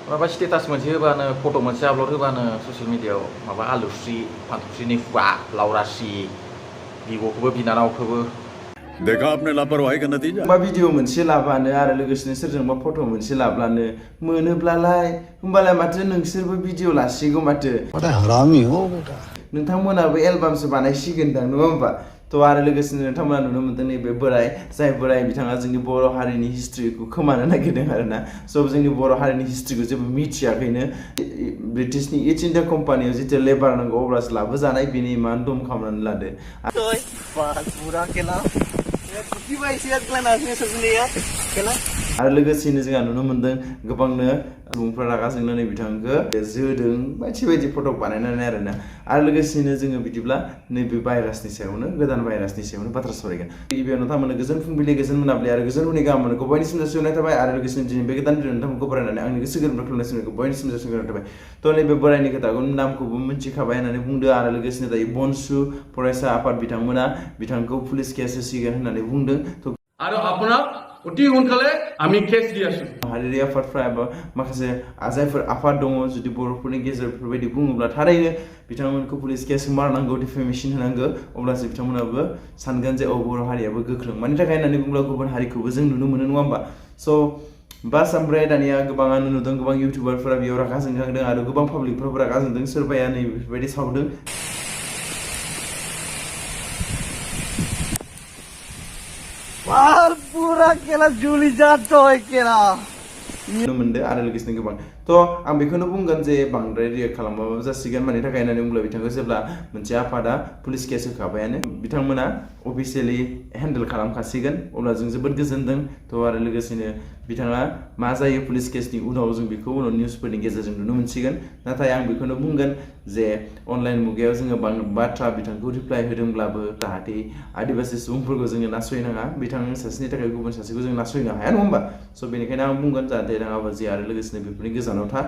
माबा स्टेटास मोनसे होबानो फट' मोनसे आपल'ड होबानो ससियेल मिडियायाव माबा आलुस्रि फानथुस्रिनि हुआ लावरासि बिब'खौबो बिनानावखौबो देखा आपने लापरवाही का नतीजा बा भिडिअ मोनसे लाबानो आरो लोगोसेनो सोरजोंबा फट' मोनसे लाब्लानो मोनोब्लालाय होमबालाय माथो नोंसोरबो भिडिअ लासिगौ माथो बड़ा हरामी हो बेटा नोंथांमोनाबो एलबामसो बानायसिगोनदां नङा होमबा थ' आरो लोगोसेनो नोंथांमोना नुनो मोनदों नैबे बोराय जाय बोराय बिथाङा जोंनि बर' हारिनि हिस्ट्रिखौ खोमानो नागिरदों आरोना स' जोंनि बर' हारिनि हिस्ट्रिखौ जेबो मिथियाखैनो ब्रिटिशनि इस्ट इन्डिया कम्पानियाव जिथिया लेबार नांगौ अब्लासो लाबोजानाय बेनि इमान दम खालामनानै लादो आरो लोगोसेनो जोंहा नुनो मोनदों गोबांनो सुबुंफ्रा रागा जोंनानै बिथांखौ जोदों बायदि बायदि फटक बानायनानै आरोना आरो लोगोसेनो जोङो बिदिब्ला नैबे भाइरासनि सायावनो गोदान भाइरासनि सायावनो बाथ्रा सावरायगोन गिबियावनो थारमाने गोजोन फुंबिलि गोजोन मोनाबिलि आरो गोजोन हरनि गाहाम मोननायखौ बयनिसिम जासिहरनाय थाबाय आरो लोगोसेनो दिनै बे गोदान भिडिअ नोंथांमोनखौ बरायनानै आंनि गोसो गोरबोनिफ्राय खुलुमनाय सिबिनायखौ बयनिसिम जासिहरनाय थाबाय थ' नैबे बोरायनि खोथाखौ नामखौबो मिथिखाबाय होननानै बुंदो आरो लोगोसेनो दायो बनसु फरायसा आफाद बिथांमोना बिथांखौ पुलिस केस होसिगोन होननानै बुंदों আৰু আপোনাক অতি সোনকালে আমি কেছ দি আছো हारियारि आफादफ्रा एबा माखासे जायफोर आफाद दङ जुदि बर'फोरनि गेजेराव बेफोरबायदि बुङोब्ला थारैनो बिथांमोनखौ पुलिस केस मारनांगौ डिफेमेसन होनांगौ अब्लासो बिथांमोनाबो सानगोन जे बर' हारियाबो गोख्रों मानि थाखाय होननानै बुङोब्ला गुबुन हारिखौबो जों नुनो मोनो नङा होमबा स' बास ओमफ्राय दानिया गोबाङानो नुदों गोबां इउटिउबारफोरा बेयाव रागा जोंखांदों आरो गोबां पाब्लिकफोराबो रागा जोंदों सोरबाया नै बेफोरबायदि सावदों पूरा केला जुली जातो है केला नुनो मोनदों आरो लोगोसेनो गोबां थ' आं बेखौनो बुंगोन जे बांद्राय रियेक्ट खालामबाबो जासिगोन मानि थाखाय होननानै बुङोब्ला बिथांखौ जेब्ला मोनसे आफादा पुलिस केस होखाबायानो बिथांमोना अफिसियेलि हेन्डेल खालामखासिगोन अब्ला जों जोबोद गोजोनदों थ' आरो लोगोसेनो बिथाङा मा जायो पुलिस केसनि उनाव जों बेखौ उनाव निउसफोरनि गेजेरजों नुनो मोनसिगोन नाथाय आं बेखौनो बुंगोन जे अनलाइन मुगायाव जोङो बाथ्रा बिथांखौ रिप्लाइ होदोंब्लाबो जाहाथे आदिबासि सुबुंफोरखौ जोङो नासयनाङा बिथां सासेनि थाखाय गुबुन सासेखौ जों नासयनो हाया नङा होमबा स' बेनिखायनो आं बुंगोन जाहाथे राङाबाजि आरो लोगोसेनो बेफोरनि गोजानाव था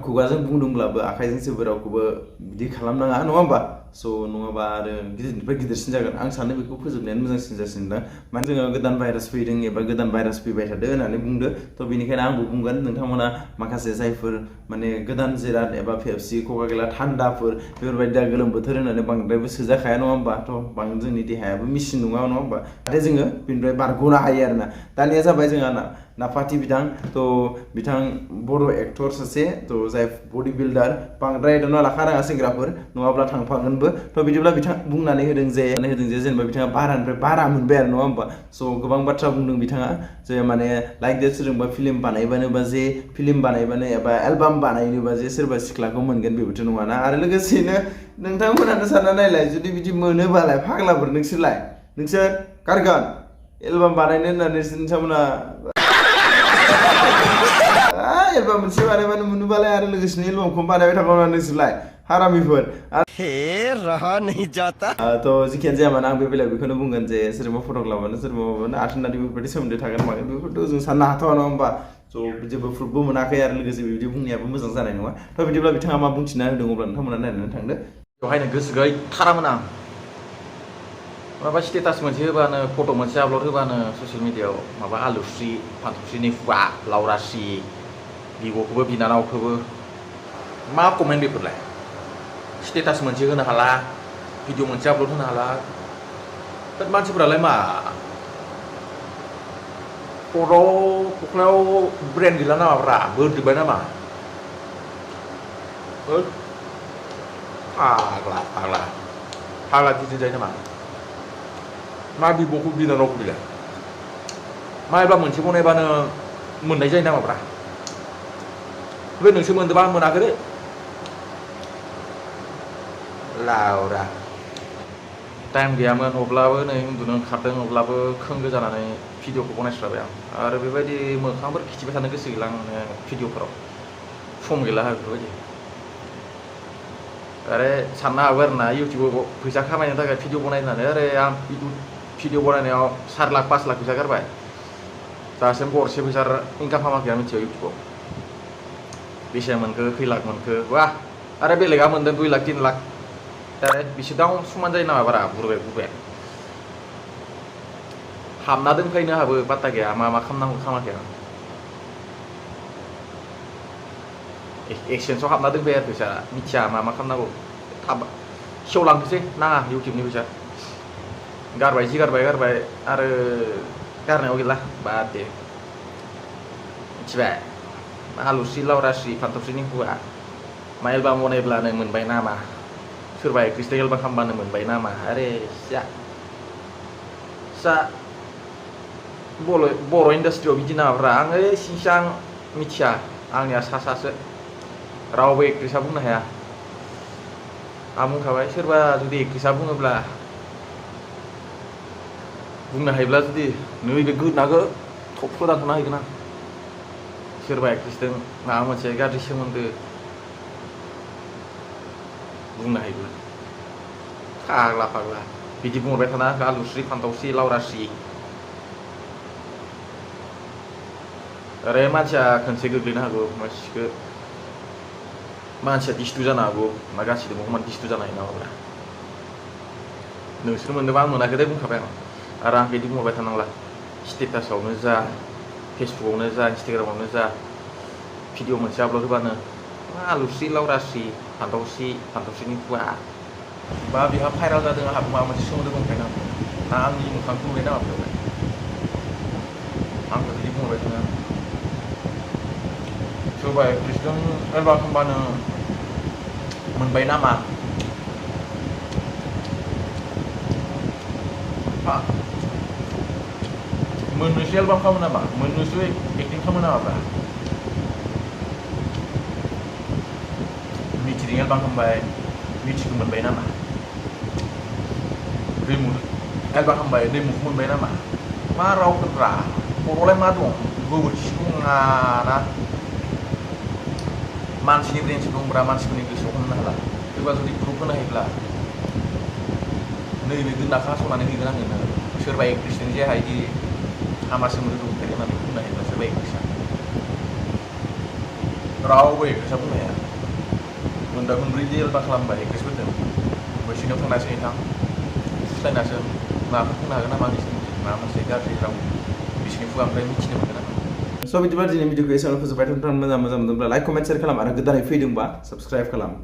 खुगाजों बुंदोंब्लाबो आखाइजों जेबो रावखौबो बिदि खालामनाङा नङा होमबा स' नङाबा आरो गिदिरनिफ्राय गिदिरसिन जागोन आं सानो बेखौ फोजोबनायानो मोजांसिन जासिगोन दा माने जोङो गोदान भाइरास फैदों एबा गोदान भाइरास फैबाय थादों होननानै बुंदो थ' बेनिखायनो आंबो बुंगोन नोंथांमोना माखासे जायफोर माने गोदान जिराद एबा पेपसि कका-कला थान्दाफोर बेफोरबायदि दा गोलोम बोथोर होननानै बांद्रायबो सोजाखाया नङा होमबा थ' जोंनि देहायाबो मिसिन नङा होमबा जाहाथे जोङो बेनिफ्राय बारग'नो हायो आरोना दानिया जाबाय जोंहा नाफाथि बिथां थ' बिथां बर' एक्टर सासे थ' जाय बडि बिल्डार बांद्राय दाना लाखानाङा सेंग्राफोर नङाब्ला थांफागोनबो थ' बिदिब्ला बिथां बुंनानै होदों जे जेनेबा बिथाङा बारानिफ्राय बारा मोनबाय आरो नङा होमबा स' गोबां बाथ्रा बुंदों बिथाङा जे माने लाइक दैट सोरजोंबा फिल्म बानायबानो एबा एलबाम बानायनोबा जे सोरबा सिख्लाखौ मोनगोन बेबोथ' नङाना आरो लोगोसेनो नोंथांमोनानो सानना नायलाय जुदि बिदि मोनोबालाय फाग्लाफोर नोंसोर गारगोन एलबाम बानायनो होननानै नोंथांमोना एलबाम मोनसे बानायबानो मोनोबालाय आरो लोगोसेनो एलबामखौ बानायबाय थाबावना नोंसोरलाय हारामिफोर हे रहा नहीं जाता थ' जिखियानो जाया मानो आं बे बेलायाव बेखौनो बुंगोन जे सोरबा फटक लाबानो सोरबा माबानो आथोनारि बेफोरबायदि सोमोन्दो थागोन मागोन बेफोरथ' जों साननो हाथावा नङा होमबा स' जेबो प्रुफबो मोनाखै आरो लोगोसे बिदि बुंनायाबो मोजां जानाय नङा थ' बिदिब्ला बिथाङा मा बुंथिना होदों अब्ला नोंथांमोना नायनानै थांदो बेवहायनो गोसो गैथारामोन आं माबा स्टेटास मोनसे होबानो फट' मोनसे आपल'ड होबानो ससियेल मिडियायाव माबा आलुस्रि फानथुस्रिनि हुआ लावरासि बिब'खौबो बिनानावखौबो मा कमेन्ट बेफोरलाय स्टेटास मोनसे होनो हाला भिडिअ मोनसे आपल'ड होनो हाला मानसिफोरालाय मा खर'आव खख्लायाव ब्रेन गैला नामाब्रा बोरदोबबाय नामा फाग्ला गिदिर जायो नामा मा बिब'खौ बिनानावखौ बिलाय मा एबा मोनसे बनायबानो मोननाय जायो नामाब्रा बे नोंसोर मोनदोंबा मोनाखै लावरा टाइम गैयामोन अब्लाबो नै उन्दुनो ओंखारदों अब्लाबो खोंगो जानानै भिडिअखौ बनायस्राबाय आं आरो बेबायदि मोखांफोर खिथिबाय थानो गोसो गैला आं भिडिअफोराव सम गैला बेफोरबायदि आरो साननो हागौ आरो ना इउटिउबाव फैसा खामायनो थाखाय भिडिअ बनायनानै आरो आं भिडिअ बनायनायाव 4 लाख 5 लाख फैसा गारबाय दासिम गरसे फैसा इनकाम खालामाखै आं मिथिया इउटिउबाव बेसे मोनखो खै लाख मोनखो वाह आरो बेलेगा मोनदों 2 लाख 3 लाख आरो बिसोरदाव समान जायो नामा बारा बुरबाय हाबना दोनफैनो हाबो पात्ता गैया मा खालामनांगौ खामाखै आं एक्सचेन्सआव हाबना दोनबाय आरो फैसा मिथिया मा खालामनांगौ थाब सेवलांथोसै नाङा इउटुबनि फैसा गारबाय आरो गारनायाव गैला बाद दे मिथिबाय आलुस्रि लावरास्रि फान्थावस्रिनि हुआ मा एलबाम बनायब्लानो मोनबाय नामा सोरबा एक्ट्रिसजों एलबाम खालामबानो मोनबाय नामा आरे सा बर' इन्डास्ट्रियाव बिदि नामाफ्रा आङो सिंसां मिथिया आंनिया सासो रावबो एक्ट्रिसा बुंनो हाया आं बुंखाबाय सोरबा जुदि एक्ट्रिसा बुङोब्ला बुंनो हायोब्ला जुदि नैबे गोदनाखौ थबस्र' दानथ'ना होगोन आं सोरबा एक्ट्रिसजों माबा मोनसे गाज्रि सोमोन्दो बुंनो हायोब्ला फाग्ला बिदि बुंहरबाय थाना आलुस्रि फान्थावस्रि लावरास्रि ओरै मानसिया खनसे गोग्लैनो हागौ मानसिया दिस्थु जानो हागौ मा गासिबो समान दिस्थु जानो हायो नामाब्रा नोंसोर मोनदोंबा आं मोनाखै दे बुंखाबाय आं आरो आं बिदि बुंहरबाय थानांला स्टेटासआवनो जा फेसबुकआवनो जा इन्सटाग्रामावनो जा भिडिअ मोनसे आपल'ड होबानो आलुस्रि लावरास्रि फान्थावस्रिनि हुआ बा बेहा भाइराल जादों आंहा माबा मोनसे सोमोन्दो दंखायो ना आंनि मोखांखौ नुबाय नामा बेवहाय आंखौ बिदि बुंहरबाय थानो सोरबा एक्ट्रिसजों एलबाम खालामबानो मोनबाय नामा मोननोसो एलबाम खालामो नामा मोननोसो एक्टिं खालामो नामाब्रा मिथिजों एलबाम खालामबाय मिथिखौ मोनबाय नामा दैमु एलबाम खालामबाय दैमुखौ मोनबाय नामा मा रावफोरब्रा बर'आवलाय मा दं गोबोरखिखौ ना मानसिनि ब्रेन्सो दंब्रा मानसिफोरनि गोसोआव हमनो हाला सोरबा जुदि प्रुफ होनो हायोब्ला नैबे गोदनाखौ हास'नानै हैगोन आङो सोरबा एक्ट्रिसजों जे हायदि हामा सोमोन्दो दंखायो होननानै बुंनो हायोब्ला सोरबा एक्ट्रिसा रावबो एक्ट्रिसा बुंनो हाया मोनदा मोनब्रै एलबाम खालामबाय एक्ट्रिसफोरजों बैसिनाव थांनासो नोंथां फुस्लायनासो माबाफोर बुंनो हागोन नामा आंनि सोमोन्दै माबा मोनसे गाज्रि राव बिसिनि खुगानिफ्राय मिथिनो मोनगोन नामा स' बिदिबा दिनै भिडिअखौ एसेयावनो फोजोबबाय नोंथांआ मोजां मोनदोंब्ला लाइक कमेन्ट शेयार खालाम आरो गोदानै फैदोंबा साबस्क्राइब खालाम